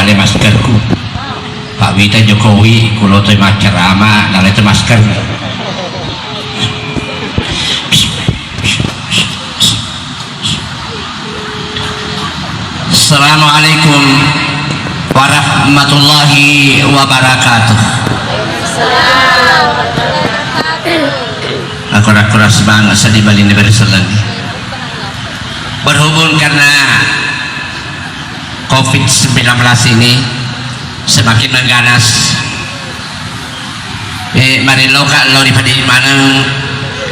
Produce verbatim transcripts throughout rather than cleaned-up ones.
Nalai maskerku. Pak Wita Jokowi, kulo toi maccarama, nalai to masker. Assalamualaikum warahmatullahi wabarakatuh. Aku kura-kura semangat sedih balik negara selagi. Berhubung karena covid sembilan belas ini semakin mengganas, eh, mariloka lo ri padi maneng,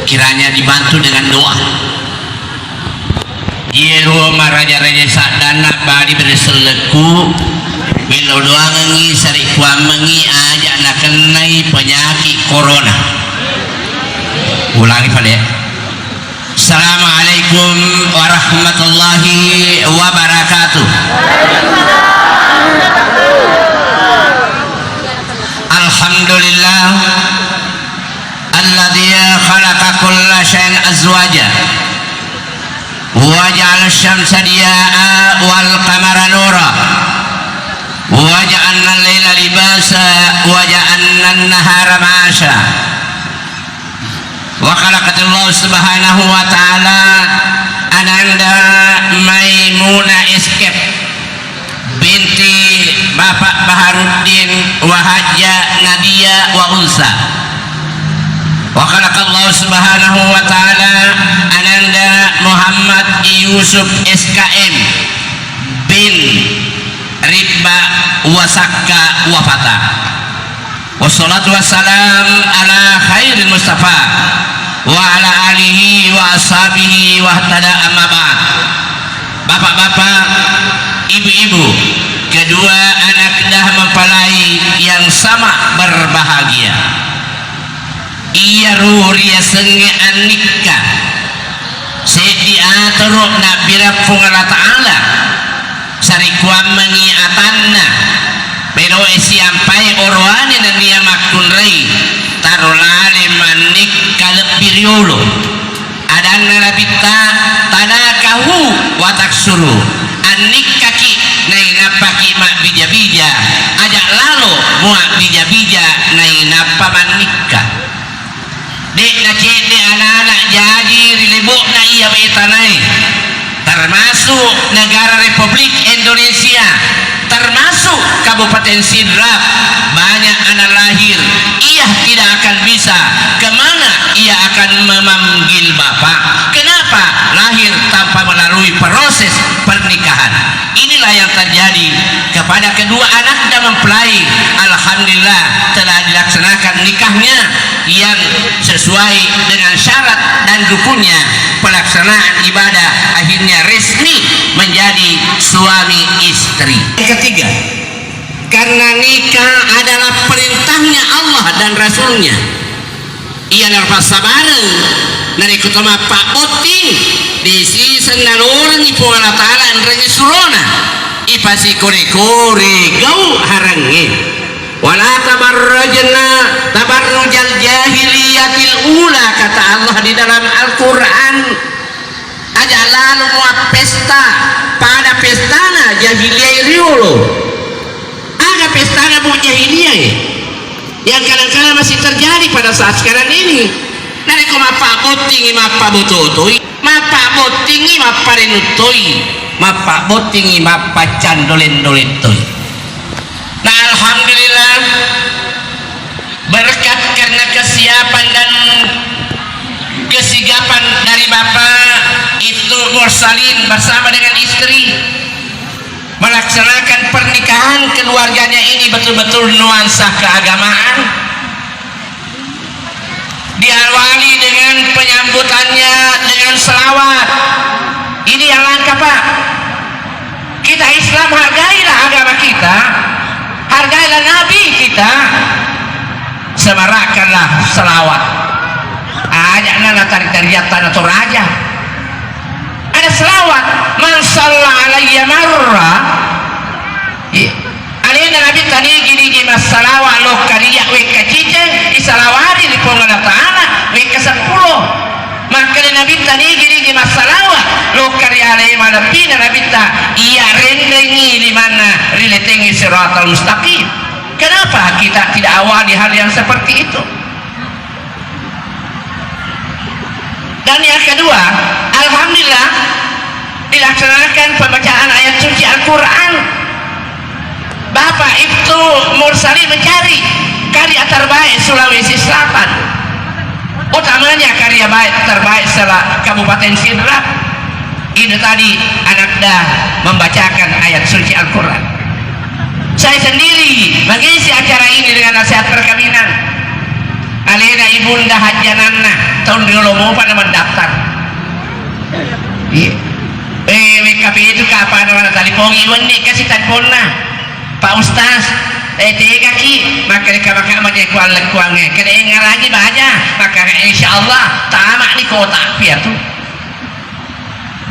kiranya dibantu dengan doa. Iyaro maraja-raja saddanna bali bereselleku, melo doangengi, sarikuammengi aja nakennai penyakit corona. Ulangi pale. Assalamualaikum warahmatullahi wabarakatuh. Alhamdulillah, alladzi khalaqa kulla syai'in azwaja, wa ja'ala asy-syamsa diya'a wal qamara nura, wa ja'alna al-laila libasa, wa ja'alna an-nahara ma'asya. Wa khalaqatillahu subhanahu wa ta'ala Ananda Maimunah Eskep binti Bapak Baharuddin wa Hajja Nadia wa Unsa. Wa khalaqallahu subhanahu wa ta'ala Ananda Muhammad Yusuf S K M bin Ribba wa Sakka wa Fata. Wassalatu wassalam ala khairil mustafa wa ala alihi wa ashabihi wa ihtada, amma ba'd. Bapak-bapak, ibu-ibu, kedua anak dah mempelai yang sama berbahagia. Iyaro riasengnge annikka. Seddi atoro nabbirang Puang Allah Ta'ala, sarikuammengi atanna, meloe siampai oroane nennia makkunrai, taro lale mannikka lebbi riolo. Adanna Nabitta, "Tanakahu wa taksuru." Annikkaki nainappaki mabbija-bija, aja lalo muabbija-bija nainappa mannikka. De'na cedde ana-ana jaji ri lebo'na iya wetanae, termasuk negara Republik Indonesia, termasuk Kabupaten Sidrap, banyak anak lahir, ia tidak akan bisa kemana ia akan memanggil bapak. Kenapa? Lahir tanpa melalui proses pernikahan. Inilah yang terjadi kepada kedua anaknya mempelai. Alhamdulillah, telah dilaksanakan nikahnya yang sesuai dengan syarat dan rukunnya. Pelaksanaan ibadah akhirnya resmi menjadi suami istri. Yang ketiga, karena nikah adalah perintahnya Allah dan Rasulnya. Iyanaro passabareng, narekko to mappabbotting, desi sennalorengngi Puang Allah Ta'ala enrengngi surona, ipasikore-kore gau harangnge. "Wala tabarrajna tabarrujal jahiliyatil ula," kata Allah di dalam Al-Quran. Aja lalo muappesta pada pestana jahiliya riolo. Aga pestana bu jahiliya e? Yang kadang-kadang masih terjadi pada saat sekarang ini. Narekko mappabbottingi mappabototoi, mappabbottingi mapparenuttoi, mappabbottingi mappaccandoleng-dolengtoi. Nah, alhamdulillah, berkat karena kesiapan dan kesigapan dari Bapak Ibtu Mursalin bersama dengan istri, melaksanakan pernikahan keluarganya ini betul-betul nuansa keagamaan. Diawali dengan penyambutannya dengan selawat. Ini yang langka, Pak. Kita Islam, hargailah agama kita, hargailah Nabi kita, semarakkanlah selawat. Aja' na tari-tariatta na Toraja. Ada selawat, "Man salla alayya marra." Iya. Alena Nabi tanigi-nigi massalawa lokka ri iyya wekka ciceng, isalawari ri Puang Allah Ta'ala wekka seppulo. Makkeda Nabitta, nigi-nigi massalawa lokka ri alena malebbina Nabitta, iya renrengngi limanna riletengngi siratal mustaqim. Kenapa kita tidak awali hal yang seperti itu? Dan yang kedua, alhamdulillah, dilaksanakan pembacaan ayat suci Al-Quran. Bapak Ibtu Mursali mencari karya terbaik Sulawesi Selatan, utamanya karya baik terbaik sela Kabupaten Sidrap. Ini tadi anakda membacakan ayat suci Al-Quran. Saya sendiri mengisi acara ini dengan nasihat perkawinan. Alena ibunda hajjananna, taung riolo mopa na mendaftar. Iya. Eh, W K P itu kapana mana talipongi wenni kasi taliponna. Pak Ustaz, eh, tegaki, makkeda kamaka mani kuallekkuangnge. Keda engaraji baja, maka insya Allah tamak ni kota piatu.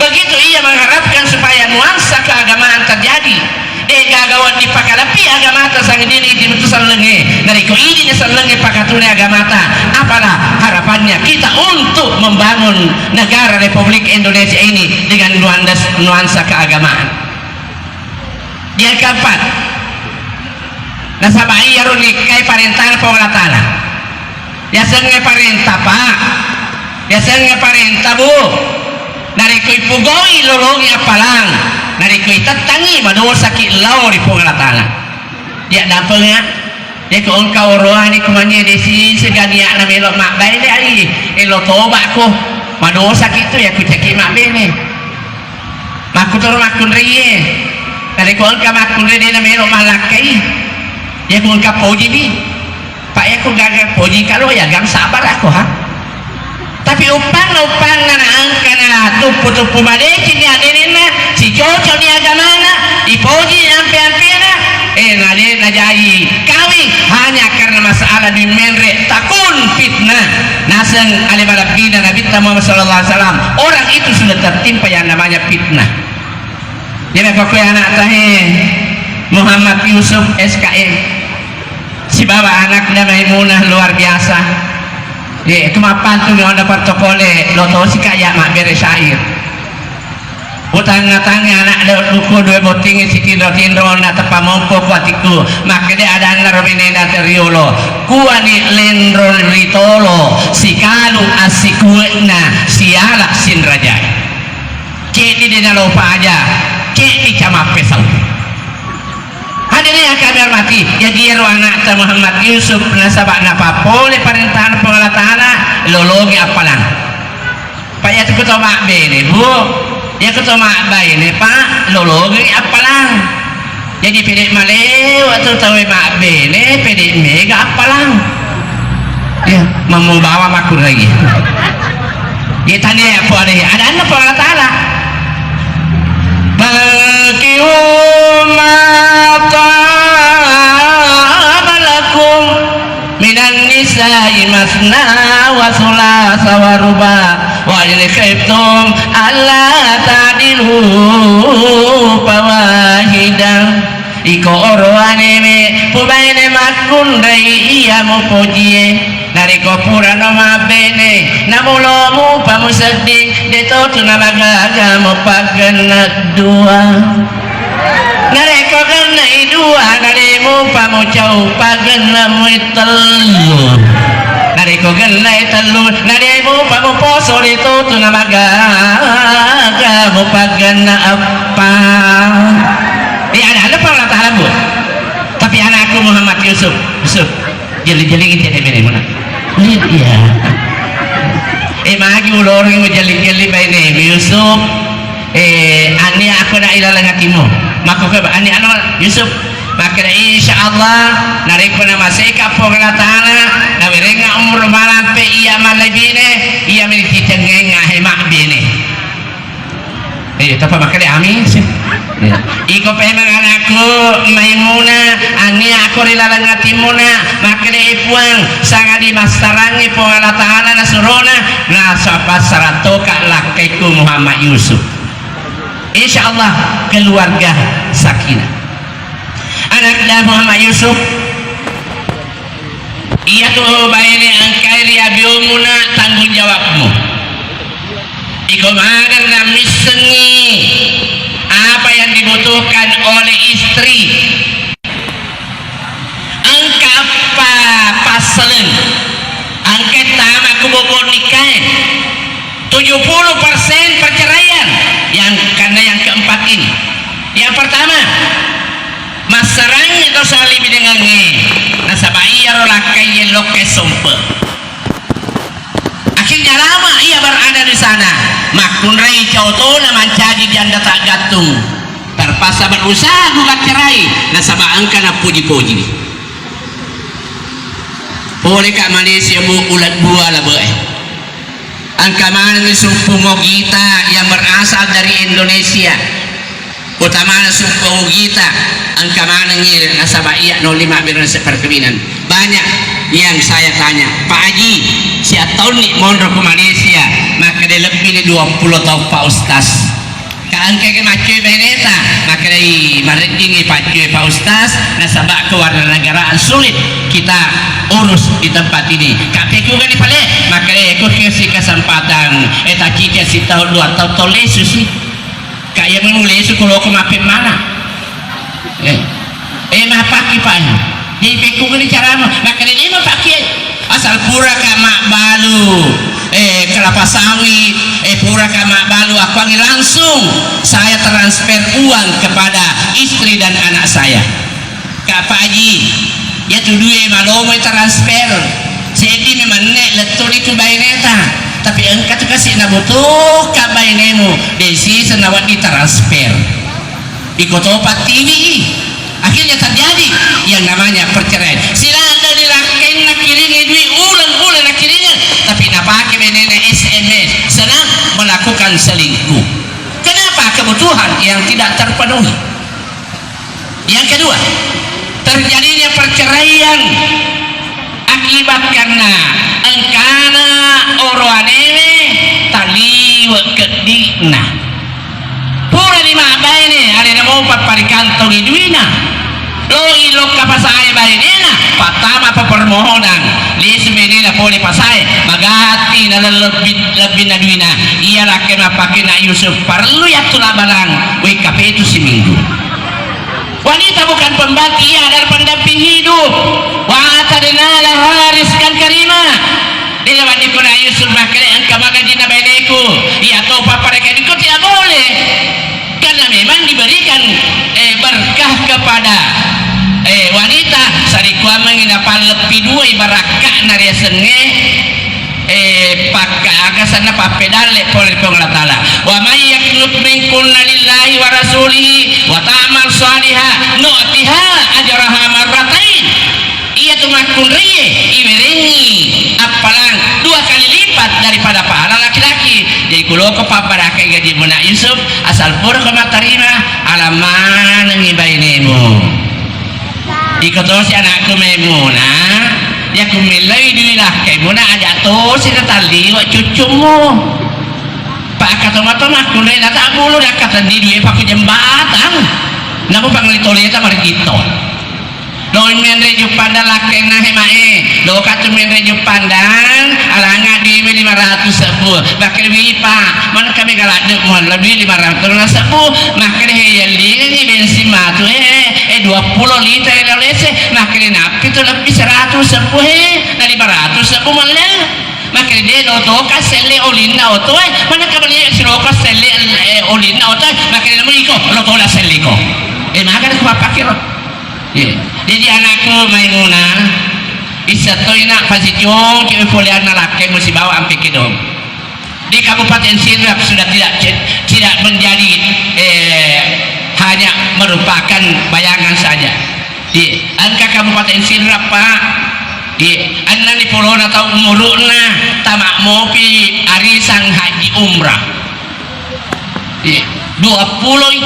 Begitu ia mengharapkan supaya nuansa keagamaan terjadi. De'gaga wedding pakalepi agamata sangadinna idi metu sellengnge. Narekko idi na sellengnge pakatune agamata, apalah harapannya kita untuk membangun negara Republik Indonesia ini dengan nuandas-, nuansa keagamaan. Yang keempat, nasaba iyaro nikkai parentana Puang Allah Ta'ala. Yasengnge parenta, Pak. Yasengnge parenta, Bu. Narekko ipugau'i, lolongi appalang. Narekko itettangngi, madosaki lao ri Puang Allah Ta'ala. Iya dampenga. Yako engka oroane kumania desi segania na melo mabbaine ali. Elo tobako. Madosaki tu ya kucaki mabbene. Makkutoro makkunraie. Narekko engka makkunrai de na melo mallakkai. Yako engka pojiwi. Pak, iya ko gaga poji kalo, iya gam sabar ako, ha. Tapi uppanna, uppanna na engka na tuppu-tuppu madeceng ni adenenna, sicocok ni agamana, ipoji ni ampe-ampena, eh, na de na jaji kawing, hanya karena masalah dui menre, takun fitnah. Naseng ale malebbina Nabitta Muhammad sallallahu alaihi wasallam, orang itu sudah tertimpa yang namanya fitnah. Jadi, pokoknya anak tahe Muhammad Yusuf S K M. Sibawa anakna Maimunah luar biasa. Ye, itu mappantu mi onda protokole, lo tosi kaya mabbere syair. Utangnga-tangnga anak da duko dua botting sitinro-tinro na teppa mompo ku atiku. Makkede adanna ro benena teriolo. Kuani lenro ritolo, sikalu assikue'na, siala sinrajai. Ceddi de nalo paja, ceddi camappe sau. Hadirin yang kami hormati, jadi ero anakta Muhammad Yusuf nasaba napappole parentana Puang Allah Ta'ala, lolongi appalang. Pak, iya tu kuto mabbene, Bu. Iya kuto mabbaine, Pak, lolongi appalang. Jadi pede malewa tu tawe mabbene, pede mega appalang. Ya, mammu bawa makku lagi. Ya tadi ya, apa ada ya? Ada anu Puang Allah Ta'ala. Fankihu ma taba lakum minan nisa'i masna wa sulasa wa ruba, wa in khiftum alla ta'dilu fawahida. Iko oroaneme pubaine makkunrai iya mupojie. Narekko purano mabbene, namulo mupa musedding, de totu namagaga mupaggenna dua. Narekko gennai dua, nade mupa mucau, paggenna mui tellu. Narekko gennai tellu, nade mupa muposo, de totu namagaga mupaggenna eppa. Iya, ada, ada Puang Allah Ta'ala, Bu. Tapi anakku Muhammad Yusuf, Yusuf. Jeli-jeli tene bene mana? Iya. Eh, magi uloreng jeli-jeli baine Yusuf. Eh, ani aku nak ilaleng hatimu. Maka ke ani anu Yusuf. Maka insya Allah narekko namaseka Puang Allah Ta'ala, nawerenga umur malampe iya malebine, iya meniti tengenga hemak bene. Eh, tapa makkeda amin sih. Iya. Iko pemeng anakku Maimuna, annia aku ri laleng atimuna, makkeda e Puang, sangadi massarangi Puang Allah Ta'ala nasurona, nasaba sarattoka lakkaiku Muhammad Yusuf. Insya Allah keluarga sakinah. Anakda Muhammad Yusuf, iyatu baine engkai ri abiomuna tanggung jawabmu. Iko maneng nammissengngi apa yang dibutuhkan oleh istri. Engka eppa passaleng, engka tama ku bobo nikah, tujuh puluh persen perceraian yang karena yang keempat ini. Yang pertama, massarangngi to salibidengengnge, nasaba iyaro lakkai lokkai sompe. Akhirnya lama ia berada di sana. Makkunrai caotona mancaji janda tak gantung. Terpaksa berusaha gugat cerai, nasaba engka napuji-puji. Pole ka Malaysia bu ulat dua labe. Engka maneng supu Mogita yang berasal dari Indonesia. Utamana sumpung kita, engka manengngi nasaba iya nolli mabbere naseng perkawinan. Banyak yang saya tanya, "Pak Haji, siattaunni monro ku Malaysia?" Makkeda, "Lebbi ni dua puluh taung, Pak Ustaz." "Ka engka ke maccue baineta?" Makkedai, "Mareddingngi paccue, Pak Ustaz, nasaba kewarganegaraan sulit kita urus di tempat ini." "Ka pekkugani pale?" Makkedai, "Ko kesi kesempatan, eh, tacica sitaung dua taung to lesu si." Ka iya memulai suku loko mappemmana. Eh, eh, mappakki, Pak. Jadi pekkugani caramu? Makkeda, "Dema pakki." Asal pura ka mabbalu, eh, kelapa sawit, eh, pura ka mabbalu, aku angin langsung saya transfer uang kepada istri dan anak saya. Ka Pak Haji, iyatu due malomoi transfer. Seddi memang ne lettuni ku baineta. Tapi engka tu kasi nabutuhkan bainemu, desi senawaddi transfer. Iko topa tiwi. Akhirnya terjadi yang namanya perceraian. Siladdani lakkainna kiringi dui, uleng-uleng nakiringi, tapi napake bainena S M S, senang melakukan selingkuh. Kenapa? Kebutuhan yang tidak terpenuhi. Yang kedua, terjadinya perceraian akibat karena engkana oroanewe taliwe keddi'na. Purani mabbaine, alena mopa parikantongi duina. Loi lokka pasae bainena, pattama pa permohonan. Lesu bainena pole pasae, magatti nalellebbi-, lebbinna duina. Iya lakkai mappakena Yusuf, parellu yattu labbalang, wekka petu siminggu. Wanita bukan pembantu, ia adalah pendamping hidup. Wa atadna laha rizqan karima. Dia wadi kuna Yusuf makkeda engka magajinna baineku. Iya topa pareka diko tidak boleh. Karena memang diberikan, eh, berkah kepada, eh, wanita, sarikuammengi napalleppi dua ibarakka nariasengnge, eh, pakka aga senna pappedalle pole ri Puang Allah Taala. "Wa may yaqnut minkunna lillahi wa rasulihi wa ta'mal salihah nu'tiha ajraha marratain." Iya tu makkunraie iwerengngi appalang dua kali lipat daripada pahala laki-laki. Jadi kuloko pabbarakai gaji muna Yusuf, asal purako mattarima, alang manengngi bainemu. Iko tosi anakku Maimunah, iya ku mellai dui lakkaimuna, aja tosi natalliwa cuccummu. Pakka tomatoa makkunrai natabbulu, nakkatenni dui paku jembatang. Namu panglitoleta margitto. Doi menre juppandang lakkainna he mae, doka tu menre juppandang, alanga duiwe lima ratus sebbu. Makkeda, "Wi, Pak, maneng kami galadde mualla dui lima ratus sebbu." Makkeda, "He, yellingengngi bensin matu, eh, eh, dua puluh liter lese." Makkeda, "Nappi tu lebbi seratus sebbu, he, na lima ratus sebbu mualla." Makkeda, "De, lo toka selle olinna oto, eh, maneng kami siloka selle, eh, olinna oto, eh." Makkeda, "Namu iko, lo tola selliko." Eh, maga ku pappakiro. Iya. Jadi anakku Maimunah, issa toi nak pasicongki poleanna lakkaimu sibawa ampe kedong. Di Kabupaten Sidrap sudah tidak, tidak menjadi, eh, hanya merupakan bayangan saja. Di engka Kabupaten Sidrap, Pak. Di ennani polona tau umuru'na tama mopi arisan haji umrah. Iya, dua puluh i.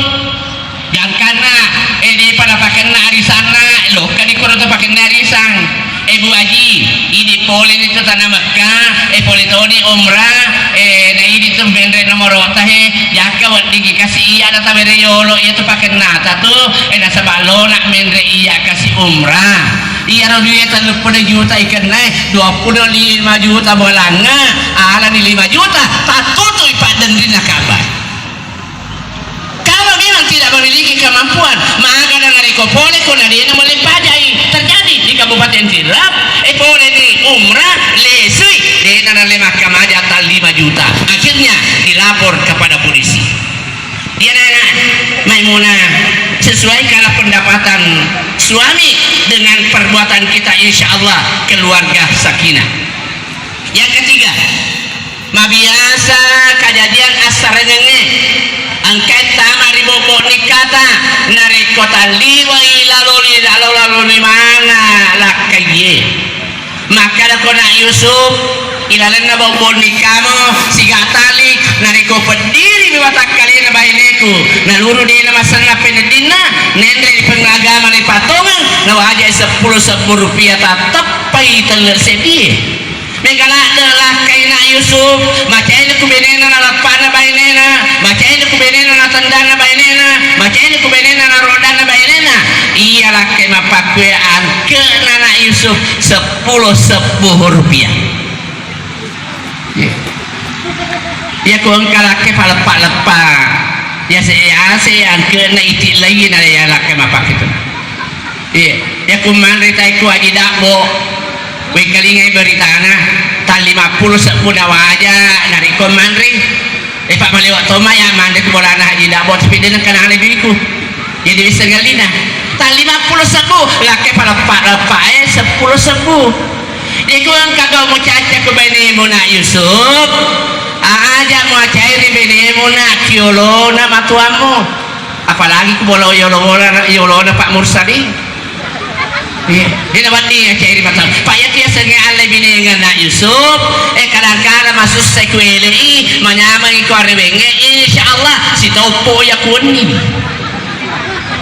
Gangkanna, eh, depa napakenna arisanna, lokka di koro to pakenna arisang. Eh, Bu Haji, idi pole ni tu tana Mekka, eh, pole toni umrah, eh, na idi tu menre nomoro ta he, jaka wedding kasi iya na tabere yolo iya tu pakenna ta tu, eh, nasaba lona menre iya kasi umrah. Iyaro dui'e telluppulo juta ikennae, duappulo lima juta bolangna, alani lima juta, tattutui Pak Denrinna Ka'bah. Kalau memang tidak memiliki kemampuan, maka narekko pole ko na de'na mulle pajai. Terjadi di Kabupaten Sidrap, eh, pole ni umrah, lesui, de'na nalle makkamaja tang lima juta. Akhirnya dilapor kepada polisi. Dia nana, Maimunah, sesuaikanlah pendapatan suami dengan perbuatan kita, insya Allah keluarga sakinah. Yang ketiga, mabiasa kajadian assarengengnge engka tama ri bobbo nikkata, narekko talliwai lalo ri lalo, lalo ri mana lakkaiye. Makkadako Nak Yusuf, ilalenna bobbo nikkamo siga tali, narekko peddiri mi watakkalena baineku, naluru de'na masenna peneddinna, nenre ri pengagama ri pattongeng, nawajai seppulo sebbu rupiah tatteppai telle seddie. Mega ladde lakkai Nak Yusuf, macaini ku benena na lappana bainena, macaini ku benena na tendanna bainena, macaini ku benena na rodanna bainena. Iya lakkai mappakkue angke'na Nak Yusuf seppulo sebbu rupiah. Iya. Iya ku engka lakkai paleppa-leppa. Iya se, iya se angke'na iti lai na iya lakkai mappakke tu. Iya, iya ku manre tae ku Aji Dabbo. Wekkalingai beritana, tang lima pulo sebbu nawaja narekko manre. Eh, Pak, malewa toma ya manre ku bolana Aji Dabbo, tapi de' nengka nana biku. Jadi bisa ngalina. Tang lima pulo sebbu, lakke paleppa-leppa e seppulo sebbu. Iya ku engka gau mucacca ku benemu Nak Yusuf. Aja muacairi benemu Nak, kiolona matuammu. Apalagi ku bolo yolo-, yolona Pak Mursalin. Iya, dena wedding ya cairi mata. Pak, iya kiasengnge alle binengenna Yusuf, eh, kadang-kadang masussai ku elei, manyameng iko arewengnge, insya Allah sitoppo ya kuwenni.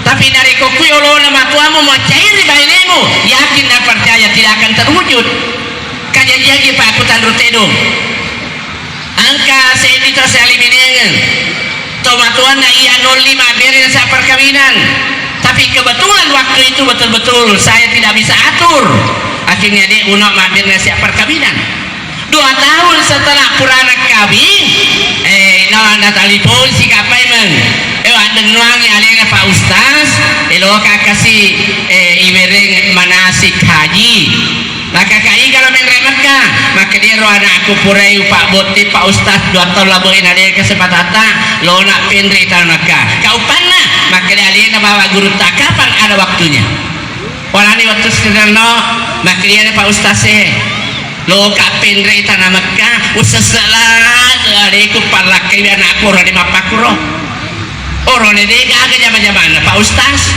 Tapi narekko ku yolona matuamu macairi bainemu, yakin dan percaya tidak akan terwujud. Kajajiagi Pak, aku tanru tedong. Engka seddi to siali binengeng. Tomatoanna iya nolli mabbere nasiap perkawinan. Tapi kebetulan waktu itu betul-betul saya tidak bisa atur. Akhirnya de' uno mabbere nasiap perkawinan. Dua tahun setelah purana kawing, eh, na, natalipon si Kak Paimeng. Eh, waddennuangi alena Pak Ustaz, eh, loka kasi, eh, iwereng manasik haji. Makkeda, "Iga lo menre Mekka?" Makkeda, "Iyaro anakku purai upabbotti Pak Ustaz dua taung labe'e na de' kesempatatta lona penre tana Mekka." Kaupanna, makkeda alena bawa gurutta, "Kapan ada waktunya?" Walani wettu sedenno, makkeda, "Iyana Pak Ustaz e, loka penre tana Mekka, usesse lade aleku pallakkai anakku ro de' mappakkuro." Orone de' gaga jama-jamanna Pak Ustaz.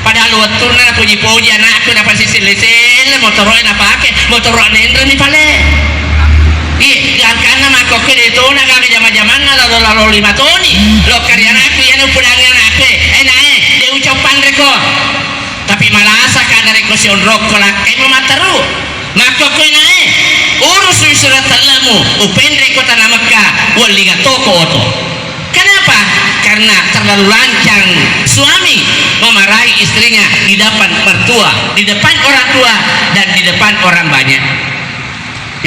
Padahal wettunna napoji-poji anakku, napasiselle-selle motoro'e napake, motoro' nenreni pale. Iye, gangkanna makkokkoe de' tona gaga jama-jamanna lalo-lalo lima toni. Lokkari anakku, iyana upudangi anakku e, eh, nae, de' ucappanreko. Tapi malasaka narekko sionrokko lakkai mamateru. Makkokkoe nae, urusui sura tellemu, upenreko tana Mekka, wellinga toko oto. Kenapa? Karena terlalu lancang suami memarahi istrinya di depan mertua, di depan orang tua, dan di depan orang banyak.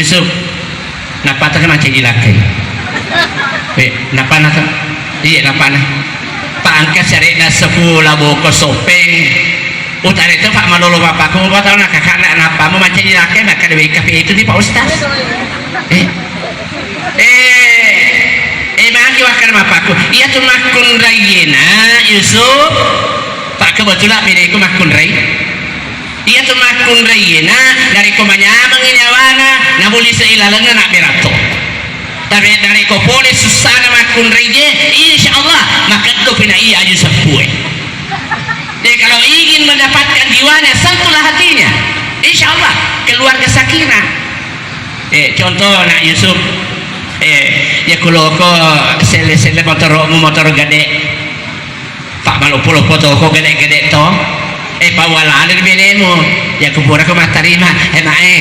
Yusuf, nappa tega maccaji lakkai? Eh, nappa nata? Iya, nappa na. Pak, engka syaratna sekolah boko sopeng. Utare tu Pak malolo bapakku, engkau tahu nak kakak nak nappa mau maccaji lakkai, maka di W K P itu di Pak Ustaz. Eh. Eh, eh, magi wakkada mapakku. Iya tu makkunraiena, Yusuf. Pak, kebetulan beneku makkunrai. Iyatu makkunraiena, narekko manyamengngi nyawana, namulisei lalenna, nabberatto. Tapi narekko pole sussana makkunraie, insya Allah makeddopi na iya aju seppue. Jadi kalau ingin mendapatkan jiwanya, sentuhlah hatinya. Insya Allah keluarga sakinah. Eh, contoh nak Yusuf, eh, ya kuloko selle-selle motoromu, motoro gede. Pak maloppo-loppo toko gede-gede to. Eh, pawalani benemu. Ya kupura ko mattarima. Eh, mae.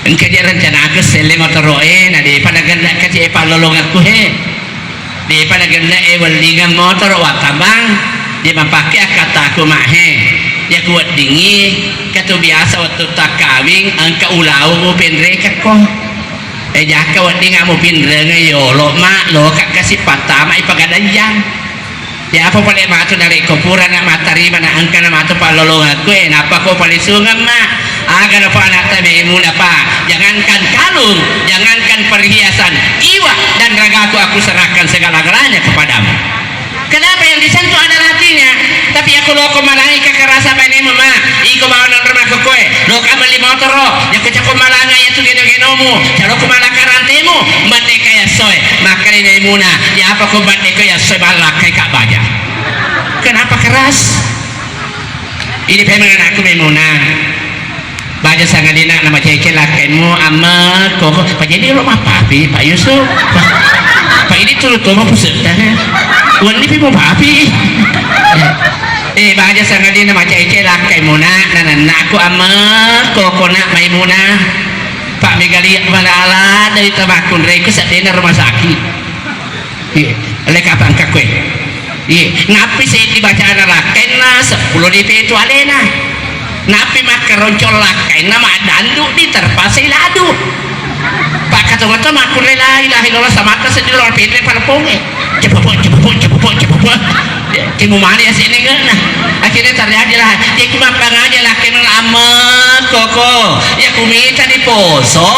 Engka je rencanaku selle motoro e, na depa nagenna kaci e pallolongakku he. Depa nagenna e wellingang motoro wattambang. Dia mapakke akkattaku mak he. Ya kuweddingi, katu biasa wettu takkawing engka ulaweng upenrekakko. Eh, jaka wedding amupinrengeng yolo, ma, loka kasi pattama i pagadajang. Ya apa pale matu narekko purana mattarima na engkana matu pallolongekku, eh, nappa ko palisungeng ma. Aga napa anakta Maimunah, Pak? Jangankan kalung, jangankan perhiasan, jiwa dan ragaku aku serahkan segala-galanya kepadamu. Kenapa yang disentuh adalah hatinya? Tapi aku loko malangi kekerasan bainemu, ma. Iko bawa nonrona kokoe, loka melli motoro, ya kecako malanga ya tu geno-genomu, calo ko malaka rantemu, merdeka ya soe. Makanya Maimunah, ya apa ko merdeka ya soe, ballakkai ka baja. Kenapa keras? Ini pemang anakku Maimunah. Baja sangadinna namacece lakkaimmu, amma koko. Pak, jadi lo mappapi, Pak Yusuf? Pak, ini tulu toma pusetta. Wenni pi mau papi. Eh, baja sangadinna macece lakkaimmu, nak, nanannaku, amma koko, nak, Maimunah. Pak, megali malala dari tamakkunreku seddena rumah sakit. Iya, le kapang kakue. Iya, nappi seddi bacana lakkainna, seppulo depe tu alena. Nappi makkaroncong lakkainna maddandu di terpaksa iladu. Pakkatonga-tonga makkunrai la ilaha illallah samatta seddi lo pendre paleponge. Cepopok, cepopok, cepopok, cepopok. Timu mani ya sini ngena. Akhirnya terjadilah. Jadi ku mappangaja lakkainna amma koko. Ya ku mita di poso.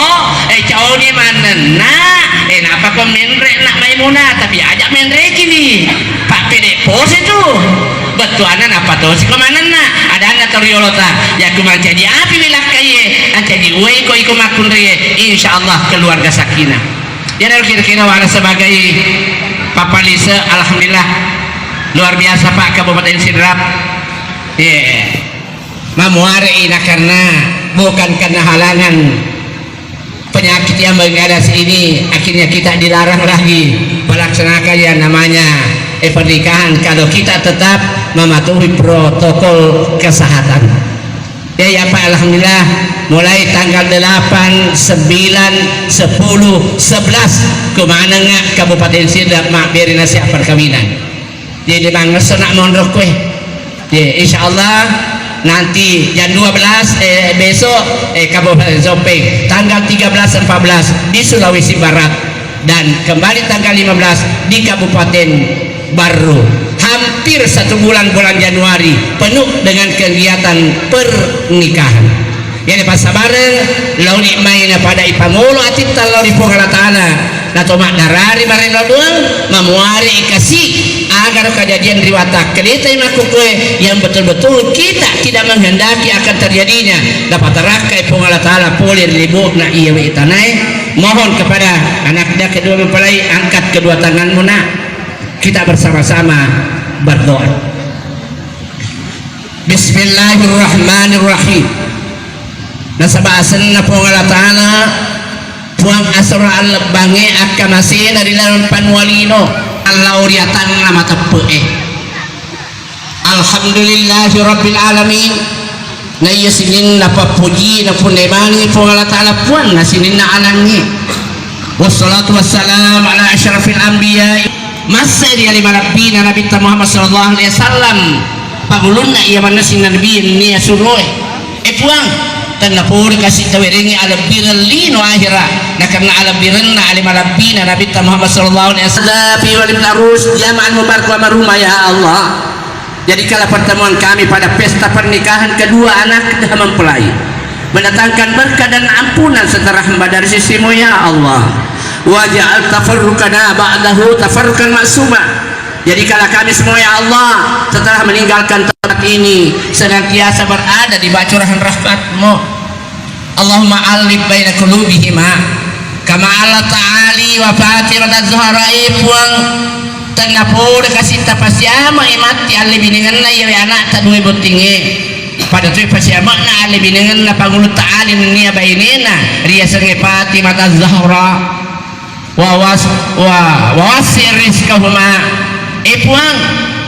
Eh, cauni manenna. Eh, napa ko menre nak Maimunah, tapi aja menreki ni. Pak pede pose tu. Bettuanna napa tosi ko manenna. Adanna to riolota. Ya ku mancaji api wi lakkaie. Ancaji uwei ko iko makkunrie. Insya Allah keluarga sakinah. Iyaro kira-kira wala sebagai Papa Lise, alhamdulillah. Luar biasa, Pak, Kabupaten Sidrap. Iya. Mamuare ina karena bukan karena halangan penyakit yang mengganas ini, akhirnya kita dilarang lagi melaksanakan yang namanya, eh, pernikahan kalau kita tetap mematuhi protokol kesehatan. Ya, ya, Pak, alhamdulillah, mulai tanggal delapan, sembilan, sepuluh, sebelas, kemanenga Kabupaten Sidrap mabbere nasihat perkawinan. Jadi, mangesso nak monro kue. Ya, insya Allah, nanti jam dua belas, eh, besok, eh, Kabupaten Soppeng, tanggal tiga belas, empat belas di Sulawesi Barat. Dan kembali tanggal lima belas di Kabupaten Barru. Hampir satu bulan, bulan Januari, penuh dengan kegiatan pernikahan. Jadi, passabareng, laoni mai napada ipangolo atitta lao ri Puang Allah Ta'ala, nato maddarari marelo doang, mamuare ikasi, agaro kajadian ri watakkaleta makkukue yang betul-betul kita tidak menghendaki akan terjadinya, napatarakkai Puang Allah Ta'ala pole ri libo'na iyawe tanae. Mohon kepada anaknya kedua mempelai, angkat kedua tanganmu, nak. Kita bersama-sama berdoa. Bismillahirrahmanirrahim. Nasaba asenna Puang Allah Ta'ala, Puang asera allebbangnge akkamasena ri laleng panua lino, allau ri atanna mateppe'e. Alhamdulillahi Rabbil Alamin. Naiya sininna pappuji napunnai manengngi Puang Allah Ta'ala, puanna sininna alangnge. Wassalatu wassalamu ala asyrafil anbiya. Massai ri ale malebbina Nabitta Muhammad sallallahu alaihi wasallam, pangulunna iya manessing nabi nennia suroe. E Puang, tennapodo kasi tawerengngi alebbireng lino ahera, nakenna alebbirenna ale malebbina Nabitta Muhammad sallallahu alaihi wasallam. Tapi walil arus jama'an mubarak wa marhumah, ya Allah. Jadikanlah pertemuan kami pada pesta pernikahan kedua anak dan mempelai mendatangkan berkah dan ampunan serta rahmat dari sisimu, ya Allah. Waj'al tafarruqana ba'dahu tafarruqan ma'suma. Jadikanlah kami semua, ya Allah, setelah meninggalkan tempat ini senantiasa berada di bacurahan rahmatmu. Allahumma allif baina qulubihima kama allafta ali wa Fatimata Zahra. E Puang, tennapodo kasi tapasiamai matti allebinengenna iyawe anakta dua bottingnge. Pada toi pasiama'na allebinengenna pangulutta Ali nennia bainena riasengnge Fatimata Zahra. Wawas-, wa-, wawassi rizqahuma. E Puang,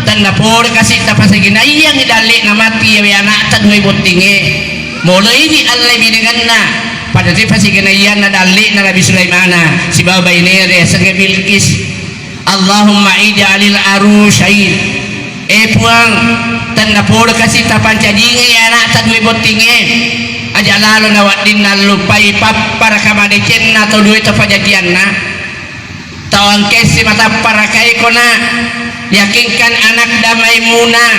tennapodo kasi tapasaginaiyangngi dalle'na matti iyawe anakta dua bottingnge. Moloini allebinengenna, pada toi pasiginaiyanna dalle'na Nabi Sulaimana sibawa bainena riasengnge Bilqis. Allahumma ij'alil arusyain. E Puang, tennapodo kasi tapancajingi anakta dua bottingnge. jalalo na weddinna lupai papparaka madecenna to due to pajajianna. Tau angkessi matapparakai kona, yakinkan anakda Maimunah,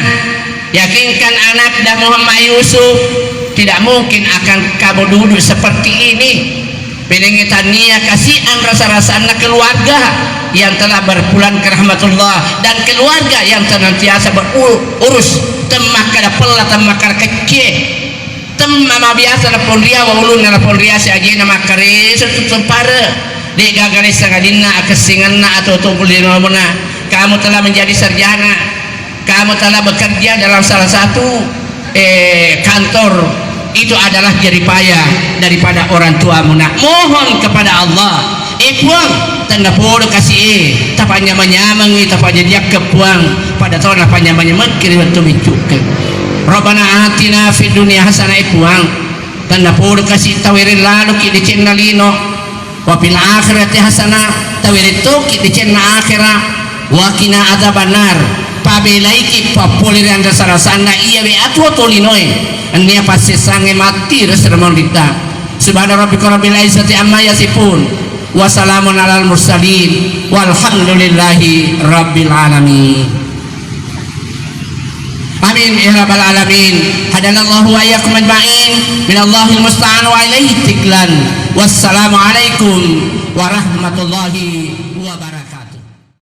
yakinkan anakda Muhammad Yusuf, tidak mungkin akan kamu duduk seperti ini. Benengnge tania kasihan rasa-rasanna keluarga yang telah berpulang ke rahmatullah dan keluarga yang senantiasa berurus temmakkada pella temmakkada kecce. Temma mabiasa naponria wa ulunna naponria si ajena makkareso tuttumpare. De gaga naisseng adinna akessingenna atau tumpul di nomona. Kamu telah menjadi sarjana. Kamu telah bekerja dalam salah satu eh, kantor. Itu adalah jeripaya daripada orang tuamu nak. Mohon kepada Allah. Eh Puang, tennapodo kasi eh, tapanyamanyamengi, tapajajiakke Puang, pada tau napanyamanyamekki ri wettu biccukke. Rabbana atina fid dunya hasanah, eh Puang, tennapodo kasi tawereng laloki decenna lino, wa fil akhirati hasanah, tawereng toki decenna akhera, wa qina adzabannar, pabelaiki pappole ri anrasa-rasanna iyawe atuo tolinoe, nennia passessangnge matti ri sermon ritta. Subhana rabbika rabbil izzati amma yasifun. Wa salamun alal mursalin. Walhamdulillahi rabbil alamin. Amin ya rabbal alamin. Hadanallahu wa iyyakum ajma'in. Minallahil musta'an wa ilaihi tiklan. Wassalamualaikum warahmatullahi